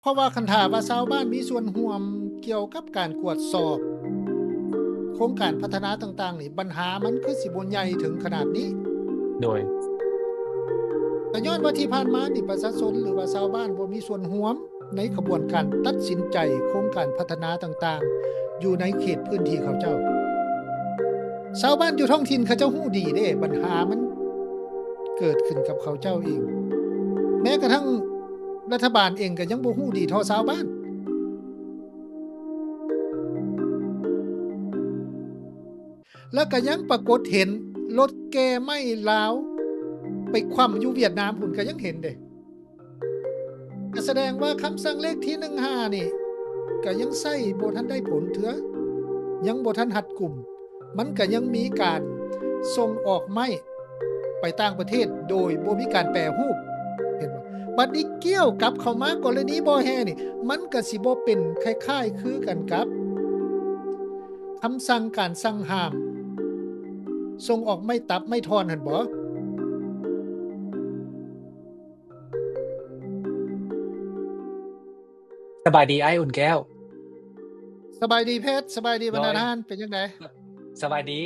ເພາະວ່າຄັນຖ້າວ່າຊາວບ້ານມີສ່ວນຮ່ວມກ່ຽວກັບການກວດສອບໂຄງການພັດທະນາຕ່າງໆນີ້ ບັນຫາມັນຄືຊິບໍ່ໃຫຍ່ເຖິງຂະໜາດນີ້. ໂດຍ ກໍຍ້ອນວ່າທີ່ຜ່ານມານີ້ປະຊາຊົນ ຫຼືວ່າຊາວບ້ານບໍ່ມີສ່ວນຮ່ວມໃນຂະບວນການຕັດສິນໃຈໂຄງການພັດທະນາຕ່າງໆ ຢູ່ໃນເຂດພື້ນທີ່ເຂົາເຈົ້າ. ຊາວບ້ານຢູ່ທ້ອງຖິ່ນເຂົາເຈົ້າຮູ້ດີເດ້ ບັນຫາມັນເກີດຂຶ້ນກັບເຂົາເຈົ້າເອງ. ແມ້ກະທັ່ງລັດຖະບານເອງກໍຍັງບໍ່ຮູ້ດີເທົ່າຊາວບ້ານ. ແລ້ວກໍຍັງປາກົດເຫັນລົດແກ່ໄມ້ລາວໄປຂວ້ຳຢູ່ຫວຽດນາມພຸ້ນ ກໍຍັງເຫັນເດ້. ກໍສະແດງວ່າຄຳສັ່ງເລກທີໜຶ່ງຫ້ານີ້ ກໍຍັງໃຊ້ບໍ່ທັນໄດ້ຜົນເທື່ອ ຍັງບໍ່ທັນຮັດກຸມ. ມັນກໍຍັງມີການສົ່ງອອກໄມ້ໄປຕ່າງປະເທດໂດຍບໍ່ມີການແປຮູບ ເຫັນບໍ່? ບັດນີ້ກ່ຽວກັບເຂົ້າມາກໍລະນີບໍ່ແຮ່ນີ້ ມັນກໍຊິບໍ່ເປັນຄ້າຍໆຄືກັນກັບຄຳສັ່ງການສັ່ງຫ້າມສົ່ງອອກໄມ້ຕັບໄມ້ທ່ອນຫັ້ນບໍ? ສະບາຍດີອ້າຍອຸ່ນແກ້ວ. ສະບາຍດີເພັດ ສະບາຍດີບັນດາທ່ານ ເປັນຈັ່ງໃດ? ສະບາຍດີ.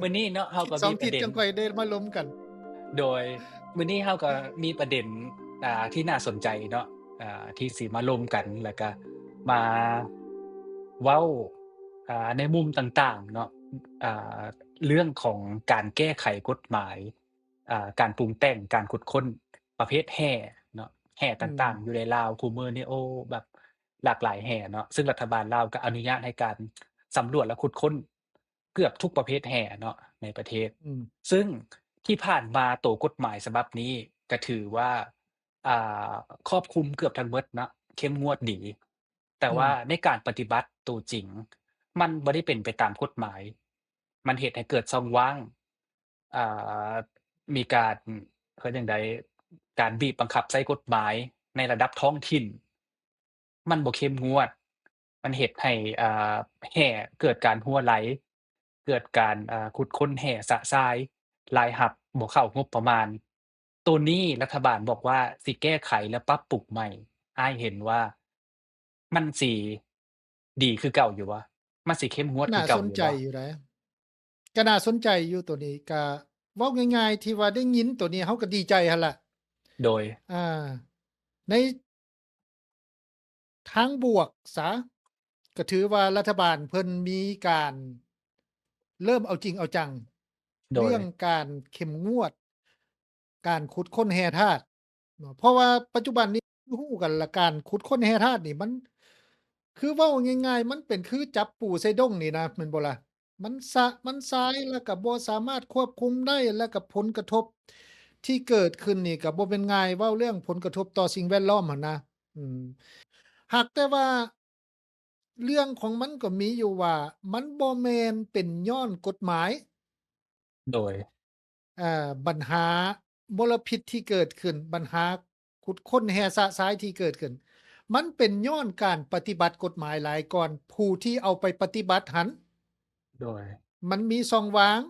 ມື້ນີ້ເນາະ ເຮົາກໍມີປະເດັນ ສອງທິດຈັ່ງຄ່ອຍໄດ້ມາລົມກັນ. ໂດຍ ມື້ນີ້ເຮົາກໍມີປະເດັນ ອ່າ ທີ່ໜ້າສົນໃຈເນາະ ອ່າ ທີ່ຊິມາລົມກັນ ແລ້ວກໍມາເວົ້າ ອ່າ ໃນມຸມຕ່າງໆເນາະ ອ່າ ເລື່ອງຂອງການແກ້ໄຂກົດໝາຍ ອ່າ ການປຸງແຕ່ງ ການຂຸດຄົ້ນປະເພດແຮ່ເນາະ ແຮ່ຕ່າງໆ ອືມ ຢູ່ໃນລາວຄູ່ມື້ນີ້ ໂອ້ ແບບຫຼາກຫຼາຍແຮ່ເນາະ ຊຶ່ງລັດຖະບານລາວກໍອະນຸຍາດໃຫ້ການສຳຫຼວດ ແລະ ຂຸດຄົ້ນເກືອບທຸກປະເພດແຮ່ເນາະໃນປະເທດ ອືມ ຊຶ່ງທີ່ຜ່ານມາໂຕກົດໝາຍສະບັບນີ້ກໍຖືວ່າ ອ່າ ຄອບຄຸມເກືອບທັງໝົດເນາະ ເຂັ້ມງວດດີ ແຕ່ວ່າ ອືມ ໃນການປະຕິບັດໂຕຈິງ ມັນບໍ່ໄດ້ເປັນໄປຕາມກົດໝາຍ ມັນເຮັດໃຫ້ເກີດຊ່ອງວ່າງ ອ່າ ມີການ ເອີ້ນຈັ່ງໃດ ການບີບບັງຄັບໃຊ້ກົດໝາຍໃນລະດັບທ້ອງຖິ່ນ ມັນບໍ່ເຂັ້ມງວດ ມັນເຮັດໃຫ້ ອ່າ ແຮ່ເກີດການຮົ່ວໄຫຼ ເກີດການ ອ່າ ຂຸດຄົ້ນແຮ່ຊະຊາຍ ລາຍຮັບບໍ່ເຂົ້າງົບປະມານ. ໂຕນີ້ລັດຖະບານບອກວ່າຊິແກ້ໄຂ ແລະ ປັບປຸງໃໝ່ ອ້າຍເຫັນວ່າມັນຊິດີຄືເກົ່າຢູ່ບໍ່? ມັນຊິເຂັ້ມງວດຄືເກົ່າຢູ່ບໍ່? ໜ້າສົນໃຈຢູ່ໃດ໋ ກໍໜ້າສົນໃຈຢູ່ໂຕນີ້ ກະເວົ້າງ່າຍໆ ທີ່ວ່າໄດ້ຍິນໂຕນີ້ ເຮົາກໍດີໃຈຫັ້ນລະ. ໂດຍ ອ່າ ໃນ ທາງບວກຊະ ກໍຖືວ່າລັດຖະບານເພິ່ນມີການເລີ່ມເອົາຈິງເອົາຈັງ ໂດຍ ເລື່ອງການເຂັ້ມງວດການຂຸດຄົ້ນແຮ່ທາດເນາະ ເພາະວ່າປັດຈຸບັນນີ້ຮູ້ກັນລະ ການຂຸດຄົ້ນແຮ່ທາດນີ້ມັນ ຄືເວົ້າງ່າຍໆ ມັນເປັນຄືຈັບປູໃສ່ດົ້ງນີ້ນະ ແມ່ນບໍ່ລະ? ມັນຊະ ມັນຊາຍ ແລ້ວກໍບໍ່ສາມາດຄວບຄຸມໄດ້ ແລ້ວກໍຜົນກະທົບທີ່ເກີດຂຶ້ນນີ້ກໍບໍ່ແມ່ນງ່າຍ ເວົ້າເລື່ອງຜົນກະທົບຕໍ່ສິ່ງແວດລ້ອມຫັ້ນນະ ອືມ ຫາກແຕ່ວ່າເລື່ອງຂອງມັນກໍມີຢູ່ວ່າ ມັນບໍ່ແມ່ນເປັນຍ້ອນກົດໝາຍ ໂດຍ ເອີ ບັນຫາມົນລະພິດທີ່ເກີດຂຶ້ນ ບັນຫາຂຸດຄົ້ນແຮ່ຊະຊາຍທີ່ເກີດຂຶ້ນ ມັນເປັນຍ້ອນການປະຕິບັດກົດໝາຍຫຼາຍກ່ອນ ຜູ້ທີ່ເອົາໄປປະຕິບັດຫັ້ນ ໂດຍ ມັນມີຊ່ອງວ່າງ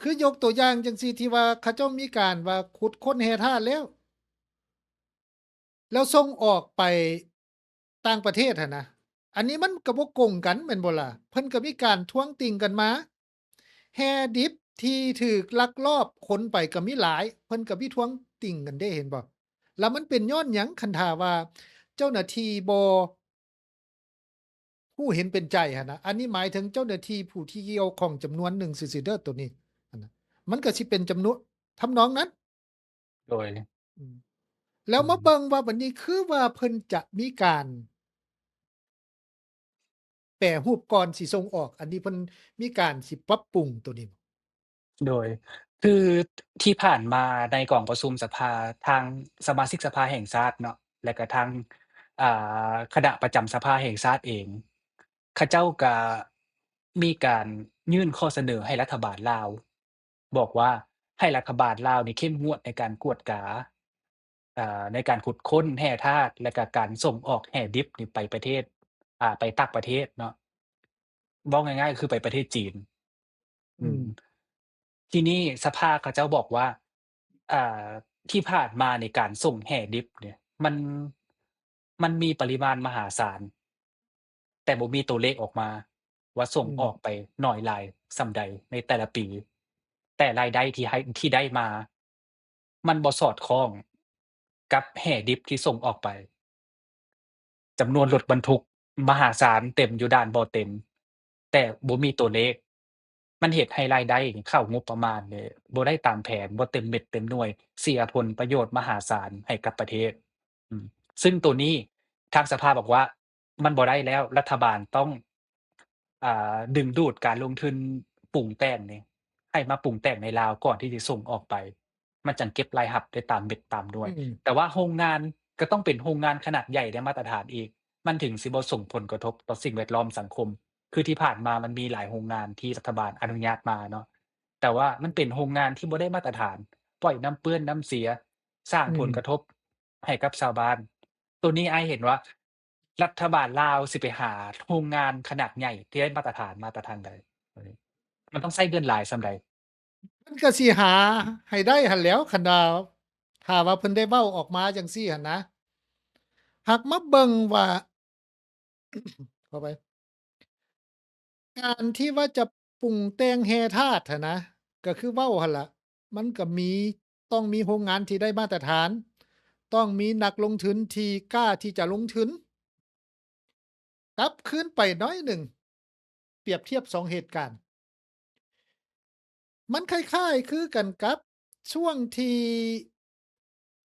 ຄືຍົກຕົວຢ່າງຈັ່ງຊີ້ ທີ່ວ່າເຂົາເຈົ້າມີການວ່າຂຸດຄົ້ນແຮ່ທາດແລ້ວ ແລ້ວສົ່ງອອກໄປຕ່າງປະເທດຫັ້ນນະ ອັນນີ້ມັນກໍບໍ່ກົງກັນແມ່ນບໍ່ລະ? ເພິ່ນກໍມີການທ້ວງຕິງກັນມາ ແຮ່ດິບທີ່ຖືກລັກລອບຂົນໄປກໍມີຫຼາຍ ເພິ່ນກໍມີທ້ວງຕິງກັນເດ້ ເຫັນບໍ່? ແລ້ວມັນເປັນຍ້ອນຫຍັງ? ຄັນຖ້າວ່າເຈົ້າໜ້າທີ່ບໍ່ ຮູ້ເຫັນເປັນໃຈຫັ້ນນະ ອັນນີ້ໝາຍເຖິງເຈົ້າໜ້າທີ່ຜູ້ທີ່ກ່ຽວຂ້ອງຈຳນວນໜຶ່ງຊື່ໆເດີ ໂຕນີ້ຫັ້ນນະ ມັນກໍຊິເປັນຈຳນວນທຳນອງນັ້ນ ໂດຍ ອືມ ແລ້ວມາເບິ່ງວ່າບັດນີ້ຄືວ່າເພິ່ນຈະມີການແປຮູບກ່ອນຊິສົ່ງອອກ ອັນນີ້ເພິ່ນມີການຊິປັບປຸງໂຕນີ້ ໂດຍ ຄືທີ່ຜ່ານມາໃນກອງປະຊຸມສະພາ ທາງສະມາຊິກສະພາແຫ່ງຊາດເນາະ ແລະກະທາງ ອ່າ ຄະນະປະຈຳສະພາແຫ່ງຊາດເອງ ເຂົາເຈົ້າກະມີການຍື່ນຂໍ້ສະເໜີໃຫ້ລັດຖະບານລາວ ບອກວ່າໃຫ້ລັດຖະບານລາວນີ້ເຂັ້ມງວດໃນການກວດກາ ອ່າ ໃນການຂຸດຄົ້ນແຮ່ທາດ ແລະກະການສົ່ງອອກແຮ່ດິບນີ້ໄປປະເທດ ອ່າ ໄປຕ່າງປະເທດເນາະ ເວົ້າງ່າຍໆ ຄືໄປປະເທດຈີນ ອືມ ອືມ ທີນີ້ສະພາເຂົາເຈົ້າບອກວ່າ ອ່າ ທີ່ຜ່ານມາໃນການສົ່ງແຮ່ດິບນີ້ ມັນ ມັນມີປະລິມານມະຫາສານ ແຕ່ບໍ່ມີຕົວເລກອອກມາວ່າສົ່ງອອກໄປໜ້ອຍຫຼາຍສ່ຳໃດໃນແຕ່ລະປີ, ແຕ່ລາຍໄດ້ທີ່ໃຫ້ ທີ່ໄດ້ມາ ມັນບໍ່ສອດຄ່ອງກັບແຮ່ດິບທີ່ສົ່ງອອກໄປ. ຈຳນວນລົດບັນທຸກມະຫາສານເຕັມຢູ່ດ່ານບໍ່ເຕັມ, ແຕ່ບໍ່ມີຕົວເລກ. ມັນເຮັດໃຫ້ລາຍໄດ້ເຂົ້າງົບປະມານນີ້ບໍ່ໄດ້ຕາມແຜນ, ບໍ່ເຕັມເມັດເຕັມໜ່ວຍ, ເສຍຜົນປະໂຫຍດມະຫາສານໃຫ້ກັບປະເທດ. ອືມ ຊຶ່ງໂຕນີ້ທາງສະພາບອກວ່າມັນບໍ່ໄດ້ແລ້ວ, ລັດຖະບານຕ້ອງ ອ່າ ດຶງດູດການລົງທຶນປຸງແຕ່ງນີ້ ໃຫ້ມາປຸງແຕ່ງໃນລາວກ່ອນທີ່ຈະສົ່ງອອກໄປ, ມັນຈັ່ງເກັບລາຍຮັບໄດ້ຕາມເມັດຕາມໜ່ວຍ. ອືມ ແຕ່ວ່າໂຮງງານກໍຕ້ອງເປັນໂຮງງານຂະໜາດໃຫຍ່ໄດ້ມາດຕະຖານອີກ, ມັນເຖິງຊິບໍ່ສົ່ງຜົນກະທົບຕໍ່ສິ່ງແວດລ້ອມສັງຄົມ. ຄືທີ່ຜ່ານມາມັນມີຫຼາຍໂຮງງານທີ່ລັດຖະບານອະນຸຍາດມາເນາະ, ແຕ່ວ່າມັນເປັນໂຮງງານທີ່ບໍ່ໄດ້ມາດຕະຖານ, ປ່ອຍນ້ຳເປື້ອນນ້ຳເສຍ, ສ້າງ ອືມ ຜົນກະທົບໃຫ້ກັບຊາວບ້ານ. ໂຕນີ້ອ້າຍເຫັນວ່າ ລັດຖະບານລາວຊິໄປຫາໂຮງງານຂະໜາດໃຫຍ່ທີ່ໄດ້ມາດຕະຖານມາແຕ່ທາງໃດ? ມັນຕ້ອງໃຊ້ເງິນຫຼາຍສ່ຳໃດ? ມັນກໍຊິຫາໃຫ້ໄດ້ຫັ້ນແຫຼ້ວ ຄັນວ່າ ຖ້າວ່າເພິ່ນໄດ້ເວົ້າອອກມາຈັ່ງຊີ້ຫັ້ນນະ. ຫາກມາເບິ່ງວ່າ ຂໍອະໄພ ການທີ່ວ່າຈະປຸງແຕ່ງແຮ່ທາດຫັ້ນນະ ກໍຄືເວົ້າຫັ້ນລະ, ມັນກໍມີ ຕ້ອງມີໂຮງງານທີ່ໄດ້ມາດຕະຖານ, ຕ້ອງມີນັກລົງທຶນທີ່ກ້າທີ່ຈະລົງທຶນ. ກັບຄືນໄປໜ້ອຍໜຶ່ງ, ປຽບທຽບສອງເຫດການ, ມັນຄ້າຍໆຄືກັນກັບຊ່ວງທີ່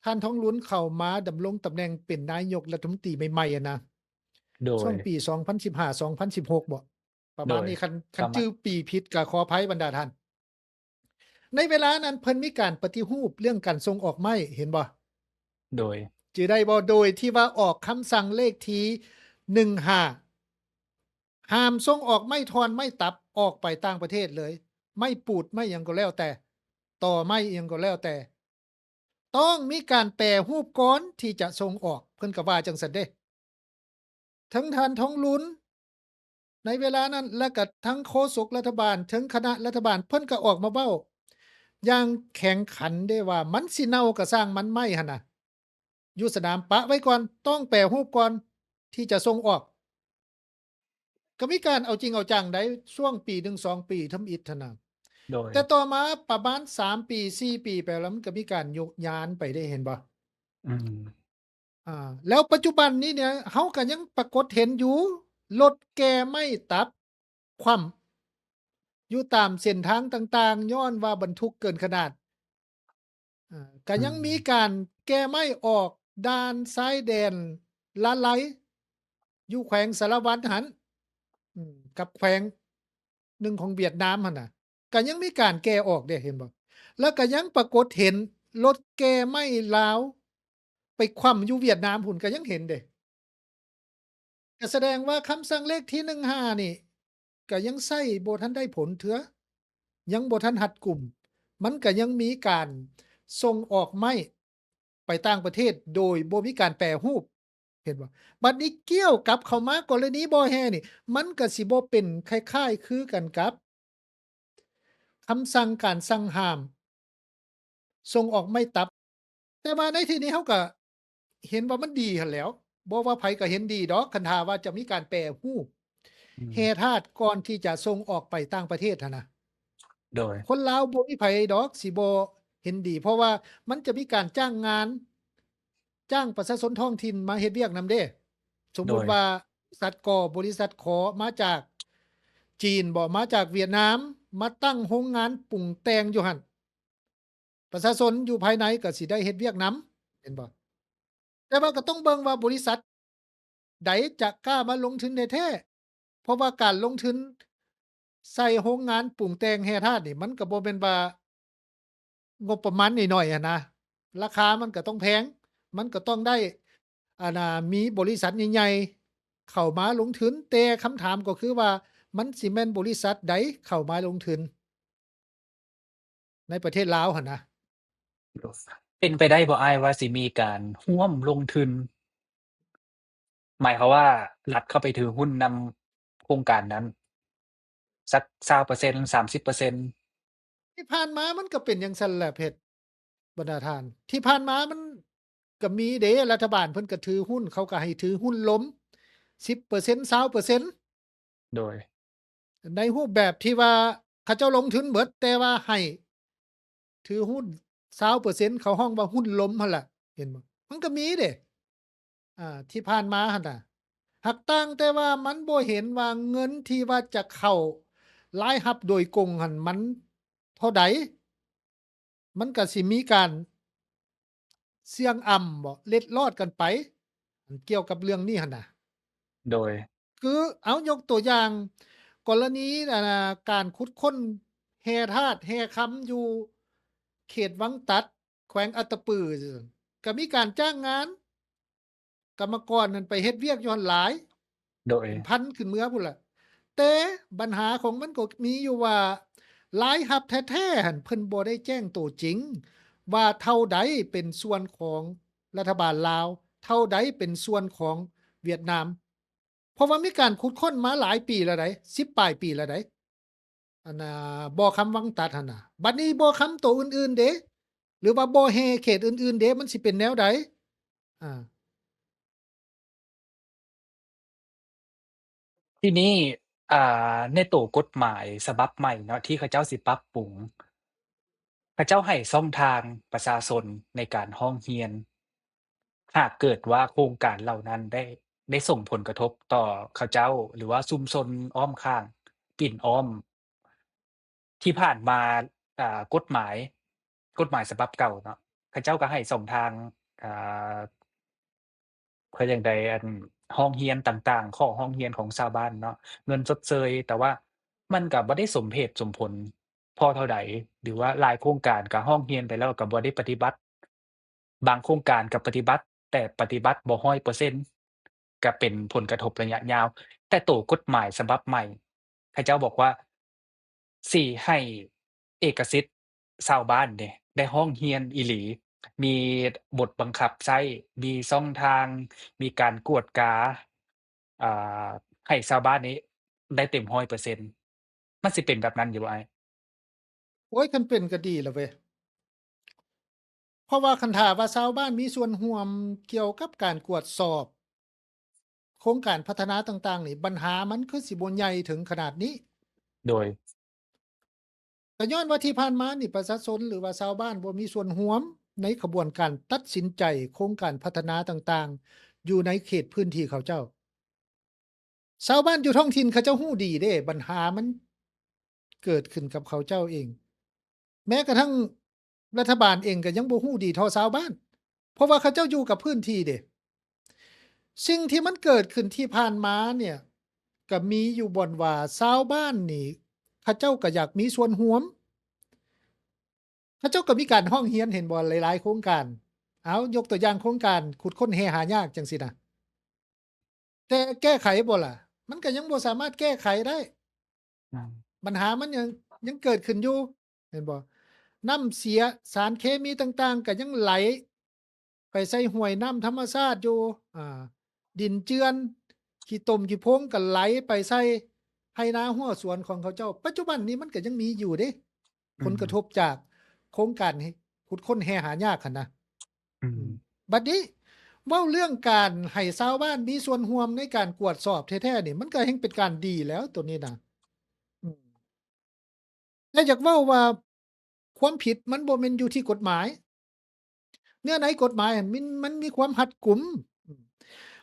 ທ່ານ ທອງລຸນ ເຂົ້າມາດຳລົງຕຳແໜ່ງເປັນນາຍົກລັດຖະມົນຕີໃໝ່ໆ ຫັ້ນນະ, ໂດຍ ຊ່ວງປີສອງພັນສິບຫ້າ ສອງພັນສິບຫົກບໍ? ປະມານນີ້ ໂດຍ ຄັນ ຄັນຈື່ປີຜິດກໍຂໍອະໄພບັນດາທ່ານ. ໃນເວລານັ້ນເພິ່ນມີການປະຕິຮູບເລື່ອງການສົ່ງອອກໄມ້ ເຫັນບໍ່? ໂດຍ ຈື່ໄດ້ບໍ່? ໂດຍທີ່ວ່າອອກຄຳສັ່ງເລກທີໜຶ່ງຫ້າ ຫ້າມສົ່ງອອກໄມ້ທ່ອນໄມ້ຕັບອອກໄປຕ່າງປະເທດເລີຍ, ໄມ້ປູດ ໄມ້ຫຍັງກໍແລ້ວແຕ່, ຕໍໄມ້ຫຍັງກໍແລ້ວແຕ່ ຕ້ອງມີການແປຮູບກ່ອນທີ່ຈະສົ່ງອອກ, ເພິ່ນກໍວ່າຈັ່ງຊັ້ນເດ້. ທັງທ່ານ ທອງລຸນ ໃນເວລານັ້ນ ແລ້ວກະທັງໂຄສົກລັດຖະບານ, ເຖິງຄະນະລັດຖະບານ ເພິ່ນກໍອອກມາເວົ້າຢ່າງແຂງຂັນເດ້ວ່າ ມັນຊິເນົ່າກໍຊ່າງມັນ ໄມ້ຫັ້ນນະ ຢູ່ສະໜາມປະໄວ້ກ່ອນ, ຕ້ອງແປຮູບກ່ອນທີ່ຈະສົ່ງອອກ. ກໍມີການເອົາຈິງເອົາຈັງໄດ້ ຊ່ວງປີໜຶ່ງສອງປີທຳອິດຫັ້ນນະ. ໂດຍ ແຕ່ຕໍ່ມາປະມານສາມປີ ສີ່ປີໄປແລ້ວ ມັນກໍມີການໂຍກຍ້ານໄປເດ້ ເຫັນບໍ່? ອືມ ອ່າ ແລ້ວປັດຈຸບັນນີ້ເນຍ ເຮົາກໍຍັງປາກົດເຫັນຢູ່ ລົດແກ່ໄມ້ຕັບຂວ້ຳຢູ່ຕາມເສັ້ນທາງຕ່າງໆ ຍ້ອນວ່າບັນທຸກເກີນຂະໜາດ. ອ່າ ກໍຍັງ ອືມ ມີການແກ່ໄມ້ອອກດ່ານຊາຍແດນລາໄລ ຢູ່ແຂວງສາລະວັນຫັ້ນ ອືມ ກັບແຂວງໜຶ່ງຂອງຫວຽດນາມຫັ້ນນະ ກໍຍັງມີການແກ່ອອກເດ້ ເຫັນບໍ່? ແລ້ວກໍຍັງປາກົດເຫັນລົດແກ່ໄມ້ລາວໄປຂວ້ຳຢູ່ຫວຽດນາມພຸ້ນ ກໍຍັງເຫັນເດ້. ກໍສະແດງວ່າຄຳສັ່ງເລກທີໜຶ່ງຫ້ານີ້ ກໍຍັງໃຊ້ບໍ່ທັນໄດ້ຜົນເທື່ອ, ຍັງບໍ່ທັນຮັດກຸມ, ມັນກໍຍັງມີການສົ່ງອອກໄມ້ໄປຕ່າງປະເທດໂດຍບໍ່ມີການແປຮູບ. ເຫັນບໍ່? ບັດນີ້ກ່ຽວກັບເຂົ້າມາກໍລະນີບໍ່ແຮ່ນີ້ ມັນກໍຊິບໍ່ເປັນຄ້າຍໆຄືກັນກັບຄຳສັ່ງການສັ່ງຫ້າມສົ່ງອອກໄມ້ຕັບ. ແຕ່ວ່າໃນທີ່ນີ້ເຮົາກໍເຫັນວ່າມັນດີຫັ້ນແຫຼ້ວ, ບໍ່ວ່າໃຜກໍເຫັນດີດອກ ຄັນຖ້າວ່າຈະມີການແປຮູບ ອືມ ແຮ່ທາດກ່ອນທີ່ຈະສົ່ງອອກໄປຕ່າງປະເທດຫັ້ນນະ. ໂດຍ ຄົນລາວບໍ່ມີໃຜດອກຊິບໍ່ເຫັນດີ ເພາະວ່າມັນຈະມີການຈ້າງງານ ຈ້າງປະຊາຊົນທ້ອງຖິ່ນມາເຮັດວຽກນຳເດ້. ສົມມຸດ ໂດຍ ວ່າ ບໍລິສັດ ກໍ ບໍລິສັດ ຂໍ ມາຈາກຈີນບໍ ມາຈາກຫວຽດນາມ ມາຕັ້ງໂຮງງານປຸງແຕ່ງຢູ່ຫັ້ນ ປະຊາຊົນຢູ່ພາຍໃນກໍຊິໄດ້ເຮັດວຽກນຳ ເຫັນບໍ່? ແຕ່ວ່າກໍຕ້ອງເບິ່ງວ່າບໍລິສັດໃດຈະກ້າມາລົງທຶນແທ້ໆ ເພາະວ່າການລົງທຶນໃສ່ໂຮງງານປຸງແຕ່ງແຮ່ທາດນີ້ ມັນກໍບໍ່ແມ່ນວ່າງົບປະມານໜ້ອຍໆຫັ້ນນະ, ລາຄາມັນກໍຕ້ອງແພງ, ມັນກໍຕ້ອງໄດ້ ອັນນ່າ ມີບໍລິສັດໃຫຍ່ໆເຂົ້າມາລົງທຶນ, ແຕ່ຄຳຖາມກໍຄືວ່າ ມັນຊິແມ່ນບໍລິສັດໃດເຂົ້າມາລົງທຶນ ໃນປະເທດລາວຫັ້ນນະ. ເປັນໄປໄດ້ບໍ່ອ້າຍ ວ່າຊິມີການຮ່ວມລົງທຶນ ໝາຍຄວາມວ່າລັດເຂົ້າໄປຖືຫຸ້ນນຳໂຄງການນັ້ນສັກຊາວເປີເຊັນ ສາມສິບເປີເຊັນ? ທີ່ຜ່ານມາມັນກໍເປັນຈັ່ງຊັ້ນແຫຼະເພັດ ບັນດາທ່ານ, ທີ່ຜ່ານມາມັນ ກໍມີເດ້ ລັດຖະບານເພິ່ນກໍຖືຫຸ້ນ ເຂົາກໍໃຫ້ຖືຫຸ້ນລົມ ສິບເປີເຊັນ ຊາວເປີເຊັນ ໂດຍ ໃນຮູບແບບທີ່ວ່າເຂົາເຈົ້າລົງທຶນເບິດ ແຕ່ວ່າໃຫ້ຖືຫຸ້ນຊາວເປີເຊັນ ເຂົາຮ້ອງວ່າຫຸ້ນລົມຫັ້ນລະ ເຫັນບໍ່? ມັນກໍມີເດ້ ອ່າ ທີ່ຜ່ານມາຫັ້ນນະ ຫາກຕ່າງແຕ່ວ່າມັນບໍ່ເຫັນວ່າເງິນທີ່ວ່າຈະເຂົ້າລາຍຮັບໂດຍກົງຫັ້ນມັນເທົ່າໃດ ມັນກໍຊິມີການສ່ຽງອຳບໍ ເລັດລອດກັນໄປ ອັນກ່ຽວກັບເລື່ອງນີ້ຫັ້ນນະ ໂດຍ ຄື ເອົາ ຍົກຕົວຢ່າງ ກໍລະນີ ອັນ ການຂຸດຄົ້ນແຮ່ທາດແຮ່ຄຳຢູ່ເຂດວັງຕັດ ແຂວງອັດຕະປື ກໍມີການຈ້າງງານ ກຳມະກອນນັ້ນໄປເຮັດວຽກຢູ່ຫັ້ນຫຼາຍ ໂດຍ ເປັນພັນຂຶ້ນເມືອພຸ້ນລະ ແຕ່ບັນຫາຂອງມັນກໍມີຢູ່ວ່າ ລາຍຮັບແທ້ໆຫັ້ນ ເພິ່ນບໍ່ໄດ້ແຈ້ງໂຕຈິງ ວ່າເທົ່າໃດເປັນສ່ວນຂອງລັດຖະບານລາວ ເທົ່າໃດເປັນສ່ວນຂອງຫວຽດນາມ ເພາະວ່າມີການຂຸດຄົ້ນມາຫຼາຍປີແລ້ວໃດ໋ ສິບປາຍປີແລ້ວໃດ໋ ອັນນ່າ ບໍ່ຄຳວັງຕັດຫັ້ນນະ ບັດນີ້ບໍ່ຄຳໂຕອື່ນໆເດ ຫຼືວ່າບໍ່ແຮ່ເຂດອື່ນໆເດ ມັນຊິເປັນແນວໃດ? ອ່າ ທີນີ້ ອ່າ ໃນໂຕກົດໝາຍສະບັບໃໝ່ເນາະ ທີ່ເຂົາເຈົ້າຊິປັບປຸງ ເຂົາເຈົ້າໃຫ້ຊ່ອງທາງປະຊາຊົນໃນການຮ້ອງຮຽນ ຫາກເກີດວ່າໂຄງການເຫຼົ່ານັ້ນໄດ້ ໄດ້ສົ່ງຜົນກະທົບຕໍ່ເຂົາເຈົ້າ ຫຼືວ່າຊຸມຊົນອ້ອມຂ້າງ ປິ່ນອ້ອມ ທີ່ຜ່ານມາ ອ່າ ກົດໝາຍ ກົດໝາຍສະບັບເກົ່າເນາະ ເຂົາເຈົ້າກໍໃຫ້ຊ່ອງທາງ ອ່າ ເພື່ອຈັ່ງໃດ ອັນ ຮ້ອງຮຽນຕ່າງໆ ຂໍ້ຮ້ອງຮຽນຂອງຊາວບ້ານເນາະ ເງິນຊົດເຊີຍ ແຕ່ວ່າມັນກໍບໍ່ໄດ້ສົມເຫດສົມຜົນພໍເທົ່າໃດ ຫຼືວ່າຫຼາຍໂຄງການກໍຮ້ອງຮຽນໄປແລ້ວກໍບໍ່ໄດ້ປະຕິບັດ ບາງໂຄງການກໍປະຕິບັດ ແຕ່ປະຕິບັດບໍ່ຮ້ອຍເປີເຊັນ ກໍເປັນຜົນກະທົບໄລຍະຍາວ. ແຕ່ໂຕກົດໝາຍສະບັບໃໝ່ ເຂົາເຈົ້າບອກວ່າ ຊິໃຫ້ເອກະສິດຊາວບ້ານເດ ໄດ້ຮ້ອງຮຽນອີ່ຫຼີ, ມີບົດບັງຄັບໃຊ້, ມີຊ່ອງທາງ, ມີການກວດກາ, ອ່າ ໃຫ້ຊາວບ້ານນີ້ໄດ້ເຕັມຮ້ອຍເປີເຊັນ. ມັນຊິເປັນແບບນັ້ນຢູ່ບໍ່ອ້າຍ? ໂອ້ຍ ຄັນເປັນກໍດີລະເວີຍ. ເພາະວ່າຄັນຖ້າວ່າຊາວບ້ານມີສ່ວນຮ່ວມກ່ຽວກັບການກວດສອບໂຄງການພັດທະນາຕ່າງໆນີ້ ບັນຫາມັນຄືຊິບໍ່ໃຫຍ່ເຖິງຂະໜາດນີ້. ໂດຍ ກໍຍ້ອນວ່າທີ່ຜ່ານມານີ້ປະຊາຊົນ ຫຼືວ່າຊາວບ້ານບໍ່ມີສ່ວນຮ່ວມໃນຂະບວນການຕັດສິນໃຈໂຄງການພັດທະນາຕ່າງໆ ຢູ່ໃນເຂດພື້ນທີ່ເຂົາເຈົ້າ. ຊາວບ້ານຢູ່ທ້ອງຖິ່ນເຂົາເຈົ້າຮູ້ດີເດ້ ບັນຫາມັນເກີດຂຶ້ນກັບເຂົາເຈົ້າເອງ. ແມ້ກະທັ່ງລັດຖະບານເອງກໍຍັງບໍ່ຮູ້ດີເທົ່າຊາວບ້ານ ເພາະວ່າເຂົາເຈົ້າຢູ່ກັບພື້ນທີ່ເດ້. ສິ່ງທີ່ມັນເກີດຂຶ້ນທີ່ຜ່ານມາເນ່ຍ ກໍມີຢູ່ບ່ອນວ່າຊາວບ້ານນີ້ ເຂົາເຈົ້າກໍຢາກມີສ່ວນຮ່ວມ. ເຂົາເຈົ້າກໍມີການຮ້ອງຮຽນ ເຫັນບໍ່ ຫຼາຍໆໂຄງການ. ເອົາ ຍົກຕົວຢ່າງໂຄງການຂຸດຄົ້ນແຮ່ຫາຍາກຈັ່ງຊີ້ນະ. ແຕ່ແກ້ໄຂບໍ່ລະ? ມັນກໍຍັງບໍ່ສາມາດແກ້ໄຂໄດ້. ອືມ ບັນຫາມັນຍັງ ຍັງເກີດຂຶ້ນຢູ່ ເຫັນບໍ່? ນ້ຳເສຍ ສານເຄມີຕ່າງໆ ກໍຍັງໄຫຼໄປໃສ່ຫ້ວຍນ້ຳທຳມະຊາດຢູ່. ອ່າ ດິນເຈື່ອນ ຂີ້ຕົມຂີ້ໂພງກໍໄຫຼໄປໃສ່ໄຮ່ນາຮົ້ວສວນຂອງເຂົາເຈົ້າ. ປັດຈຸບັນນີ້ມັນກໍຍັງມີຢູ່ເດ້ ອືມ ຜົນກະທົບຈາກໂຄງການຂຸດຄົ້ນແຮ່ຫາຍາກຫັ້ນນະ. ອືມ ອືມ ບັດນີ້ເວົ້າເລື່ອງການໃຫ້ຊາວບ້ານມີສ່ວນຮ່ວມໃນການກວດສອບແທ້ໆນີ້ ມັນກໍແຮ່ງເປັນການດີແລ້ວໂຕນີ້ນະ. ອືມ ແຕ່ຢາກເວົ້າວ່າຄວາມຜິດມັນບໍ່ແມ່ນຢູ່ທີ່ກົດໝາຍ. ເນື້ອໃນກົດໝາຍຫັ້ນ ມັນ ມັນມີຄວາມຮັດກຸມ. ອືມ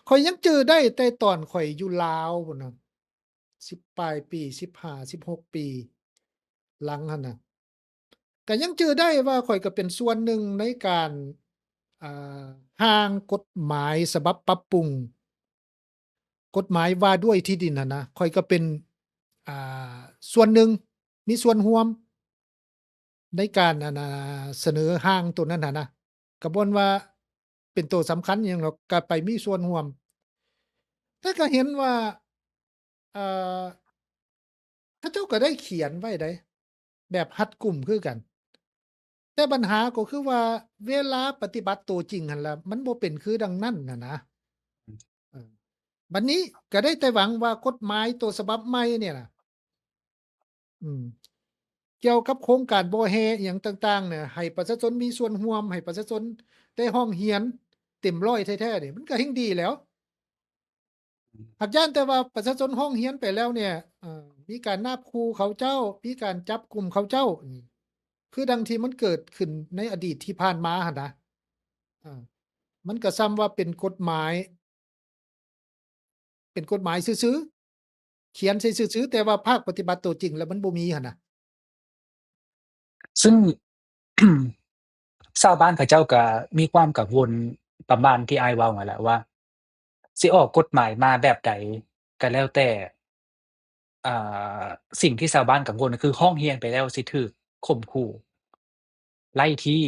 ຂ້ອຍຍັງຈື່ໄດ້ແຕ່ຕອນຂ້ອຍຢູ່ລາວພຸ້ນນະ ສິບປາຍປີ ສິບຫ້າ ສິບຫົກປີຫຼັງຫັ້ນນະ ກໍຍັງຈື່ໄດ້ວ່າຂ້ອຍກໍເປັນສ່ວນໜຶ່ງໃນການ ອ່າ ຮ່າງກົດໝາຍສະບັບປັບປຸງ ກົດໝາຍວ່າດ້ວຍທີ່ດິນຫັ້ນນະ ຂ້ອຍກໍເປັນ ອ່າ ສ່ວນໜຶ່ງ ມີສ່ວນຮ່ວມໃນການ ອັນນ່າ ສະເໜີຮ່າງໂຕນັ້ນຫັ້ນນະ. ກໍບ່ອນວ່າເປັນໂຕສຳຄັນຫຍັງດອກ ກໍໄປມີສ່ວນຮ່ວມ. ແຕ່ກໍເຫັນວ່າ ເອີ ເຂົາເຈົ້າກໍໄດ້ຂຽນໄວ້ໃດ໋ ແບບຮັດກຸມຄືກັນ. ແຕ່ບັນຫາກໍຄືວ່າເວລາປະຕິບັດໂຕຈິງຫັ້ນລະ ມັນບໍ່ເປັນຄືດັ່ງນັ້ນນະນະ. ອືມ ເອີ ບັດນີ້ກໍໄດ້ແຕ່ຫວັງວ່າກົດໝາຍໂຕສະບັບໃໝ່ນີ້ນະ ອືມ ກ່ຽວກັບໂຄງການບໍ່ແຮ່ອີ່ຫຍັງຕ່າງໆນະ ໃຫ້ປະຊາຊົນມີສ່ວນຮ່ວມ ໃຫ້ປະຊາຊົນໄດ້ຮ້ອງຮຽນ ເຕັມຮ້ອຍແທ້ໆນີ້ ມັນກໍແຮ່ງດີແລ້ວ. ຫາກຢ້ານແຕ່ວ່າປະຊາຊົນຮ້ອງຮຽນໄປແລ້ວເນ່ຍ ເອີ ມີການນາບຂູ່ເຂົາເຈົ້າ ມີການຈັບກຸມເຂົາເຈົ້າ ຄືດັ່ງທີ່ມັນເກີດຂຶ້ນໃນອະດີດທີ່ຜ່ານມາຫັ້ນນະ ເອີ ມັນກໍສ່ຳວ່າເປັນກົດໝາຍ ເປັນກົດໝາຍຊື່ໆ ຂຽນໃສ່ຊື່ໆ ແຕ່ວ່າພາກປະຕິບັດໂຕຈິງແລ້ວມັນບໍ່ມີຫັ້ນນະ. ຊຶ່ງ ຊາວບ້ານເຂົາເຈົ້າກໍມີຄວາມກັງວົນປະມານທີ່ອ້າຍເວົ້າຫັ້ນແຫຼະວ່າ ຊິອອກກົດໝາຍມາແບບໃດກໍແລ້ວແຕ່ ອ່າ ສິ່ງທີ່ຊາວບ້ານກັງວົນກໍຄືຮ້ອງຮຽນໄປແລ້ວຊິຖືກຂົ່ມຂູ່ ໄລ່ທີ່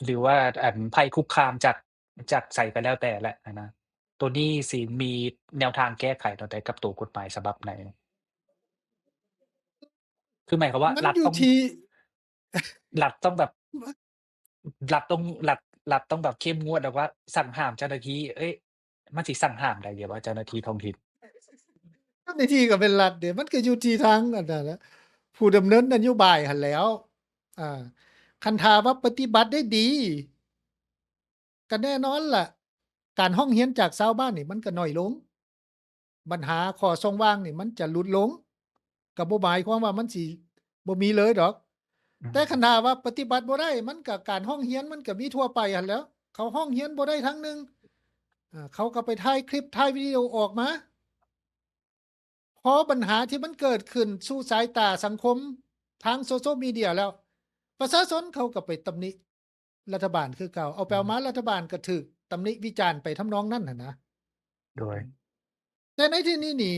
ຫຼືວ່າອັນໄພຄຸກຄາມຈາກ ຈາກໃສກໍແລ້ວແຕ່ແຫຼະຫັ້ນນະ ໂຕນີ້ຊິມີແນວທາງແກ້ໄຂແນວໃດກັບໂຕກົດໝາຍສະບັບໃໝ່? ຄືໝາຍຄວາມວ່າ ມັນຢູ່ທີ່ ລັດຕ້ອງແບບ ລັດຕ້ອງ ລັດ ລັດຕ້ອງແບບເຂັ້ມງວດ ແບບວ່າສັ່ງຫ້າມເຈົ້າໜ້າທີ່ ເອີຍ ມັນຊິສັ່ງຫ້າມໄດ້ຢູ່ບໍ່ ເຈົ້າໜ້າທີ່ທ້ອງຖິ່ນ? ເຈົ້າໜ້າທີ່ກໍເປັນລັດເດ້ ມັນກໍຢູ່ທີ່ທາງອັນນັ້ນແຫຼະ ຜູ້ດຳເນີນນະໂຍບາຍຫັ້ນແຫຼ້ວ. ອ່າ ຄັນຖ້າວ່າປະຕິບັດໄດ້ດີ ກໍແນ່ນອນລະ ການຮ້ອງຮຽນຈາກຊາວບ້ານນີ້ມັນກໍໜ້ອຍລົງ ບັນຫາຂໍ້ຊ່ອງວ່າງນີ້ມັນຈະຫຼຸດລົງ ກໍບໍ່ໝາຍຄວາມວ່າມັນຊິບໍ່ມີເລີຍດອກ. ອືມ ແຕ່ຄັນຖ້າວ່າປະຕິບັດບໍ່ໄດ້ ມັນກໍ ການຮ້ອງຮຽນມັນກໍມີທົ່ວໄປຫັ້ນແຫຼ້ວ ເຂົາຮ້ອງຮຽນບໍ່ໄດ້ທາງໜຶ່ງ ເຂົາກໍໄປຖ່າຍຄລິບ ຖ່າຍວິດີໂອອອກມາ. ພໍບັນຫາທີ່ມັນເກີດຂຶ້ນສູ່ສາຍຕາສັງຄົມທາງໂຊຊຽວມີເດຍແລ້ວ ປະຊາຊົນເຂົາກໍໄປຕຳໜິລັດຖະບານຄືເກົ່າ ເອົາໄປເອົາມາ ອືມ ລັດຖະບານກໍຖືກຕຳໜິວິຈານໄປທຳນອງນັ້ນຫັ້ນນະ. ໂດຍ ແຕ່ໃນທີ່ນີ້ນີ້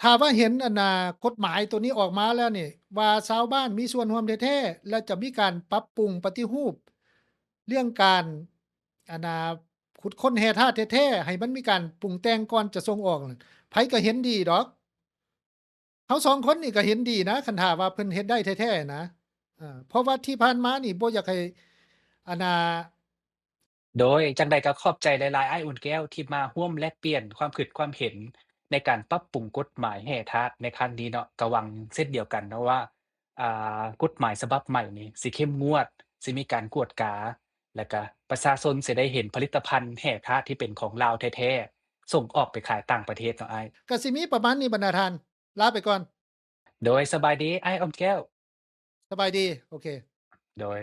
ຖ້າວ່າເຫັນອັນນ່າ ກົດໝາຍໂຕນີ້ອອກມາແລ້ວນີ້ ວ່າຊາວບ້ານມີສ່ວນຮ່ວມແທ້ໆ ແລະ ຈະມີການປັບປຸງປະຕິຮູບເລື່ອງການ ອັນນ່າ ຂຸດຄົ້ນແຮ່ທາດແທ້ໆ ໃຫ້ມັນມີການປຸງແຕ່ງກ່ອນຈະສົ່ງອອກ ໃຜກໍເຫັນດີດອກ. ເຮົາສອງຄົນນີ້ກໍເຫັນດີນະ ຄັນຖ້າວ່າເພິ່ນເຮັດໄດ້ແທ້ໆນະ ເພາະວ່າທີ່ຜ່ານມານີ້ບໍ່ຢາກໃຫ້ ອັນນ່າ ໂດຍ ຈັ່ງໃດກໍຂອບໃຈຫຼາຍໆ ອ້າຍອຸ່ນແກ້ວ ທີ່ມາຮ່ວມແລກປ່ຽນຄວາມຄິດຄວາມເຫັນໃນການປັບປຸງກົດໝາຍແຮ່ທາດໃນຄັ້ງນີ້ເນາະ. ກໍຫວັງເຊັ່ນດຽວກັນເນາະວ່າ ອ່າ ກົດໝາຍສະບັບໃໝ່ນີ້ຊິເຂັ້ມງວດ ຊິມີການກວດກາ ແລ້ວກະປະຊາຊົນຊິໄດ້ເຫັນຜະລິດຕະພັນແຮ່ທາດທີ່ເປັນຂອງລາວແທ້ໆ ສົ່ງອອກໄປຂາຍຕ່າງປະເທດເນາະອ້າຍ. ກໍຊິມີປະມານນີ້ບັນດາທ່ານ ລາໄປກ່ອນ. ໂດຍ ສະບາຍດີອ້າຍອ່ອນແກ້ວ. ສະບາຍດີ ໂອເຄ ໂດຍ.